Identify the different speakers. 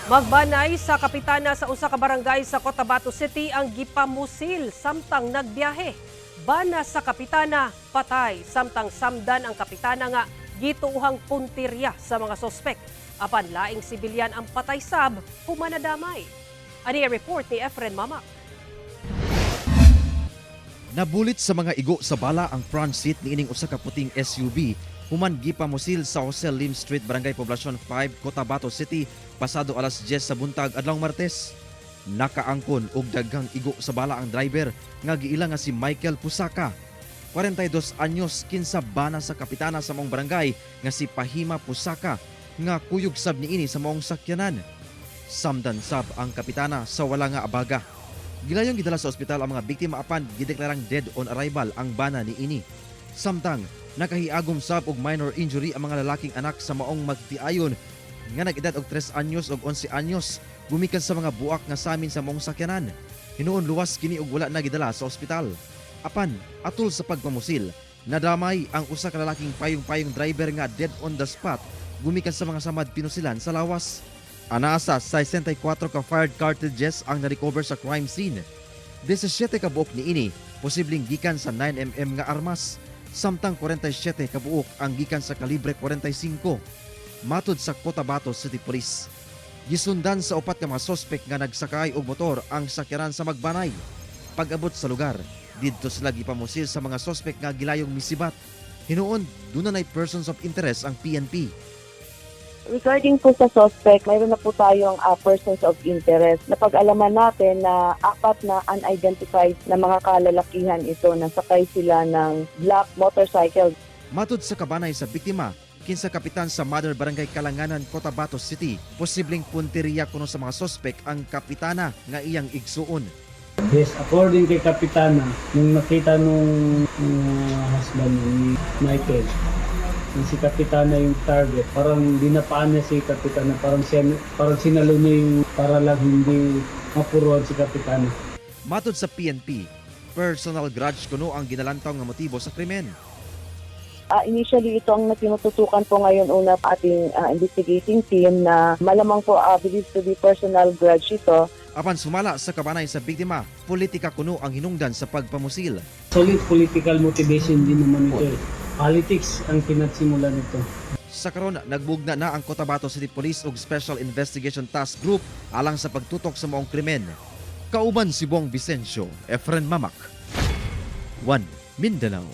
Speaker 1: Magbanay sa kapitana sa usa ka barangay sa Cotabato City ang gipamusil samtang nagbiyahe. Bana sa kapitana, patay, samtang samdan ang kapitana nga gituuhang puntirya sa mga sospek. Apan laing sibilyan ang patay sab human nadamay. Ani ang report ni Efren Mamak.
Speaker 2: Nabulit sa mga igo sa bala ang front seat niining usa ka puting SUV human gipamusil sa Jose Lim Street, Barangay Poblacion 5, Cotabato City pasado alas 10 sa buntag adlaw Martes. Nakaangkon og daghang igo sa bala ang driver nga giila nga si Michael Pusaka, 42 anyos, kinsa bana sa kapitana sa maong barangay nga si Pahima Pusaka nga kuyog sab niini sa maong sakyanan. Samdan sab ang kapitana sa wala nga abaga. Gilayong gidala sa ospital ang mga biktima apan gideklarang dead on arrival ang bana niini. Samtang nakahiagom sab og minor injury ang mga lalaking anak sa maong magtiayon nga nag-edad og 3 anyos ug 11 anyos gumikan sa mga buak nga samin sa maong sakyanan. Hinuon luwas kini og wala na gidala sa ospital. Apan atol sa pagpamusil, nadamay ang usa ka lalaking payong-payong driver nga dead on the spot gumikan sa mga samad pinusilan sa lawas. Anaa sa 64 ka fired cartridges ang na-recover sa crime scene. 17 ka buok niini posibleng gikan sa 9 mm nga armas, samtang 47 ka buok ang gikan sa kalibre 45. Matod sa Cotabato City Police, gisundan sa upat ka mga sospek nga nagsakay og motor ang sakyanan sa magbanay. Pag-abot sa lugar, didto sila gipamusil sa mga sospek nga gilayong misibat. Hinuon, duna nay persons of interest ang PNP.
Speaker 3: Regarding po sa suspect, mayroon na po tayong persons of interest. Napag-alaman natin na apat na unidentified na mga kalalakihan ito na sakay sila ng black motorcycle.
Speaker 2: Matod sa kabanay sa biktima, kinsa kapitan sa Mother Barangay Kalanganan, Cotabato City, posibleng punteriya kuno sa mga sospek ang kapitana nga iyang igsuon.
Speaker 4: Yes, according kay Kapitana, nung nakita nung husband ni Michael, nung si Kapitana yung target, parang dinapaan niya si Kapitana, parang, siya, parang sinalo niya yung para lang hindi mapuruan si Kapitana.
Speaker 2: Matod sa PNP, personal grudge kuno ang ginalantaw nga motibo sa krimen.
Speaker 3: Initially, ito ang tinututukan po ngayon una ating investigating team na malamang po believed to be personal grudge ito.
Speaker 2: Apan sumala sa kabanay sa biktima, politika kuno ang hinungdan sa pagpamusil.
Speaker 4: Solid political motivation din naman ito eh. Politics ang pinagsimula nito.
Speaker 2: Sa karon, nagbugna na ang Cotabato City Police ug Special Investigation Task Group alang sa pagtutok sa maong krimen. Kauban si Bong Vicencio, Efren Mamak. 1 Mindanao.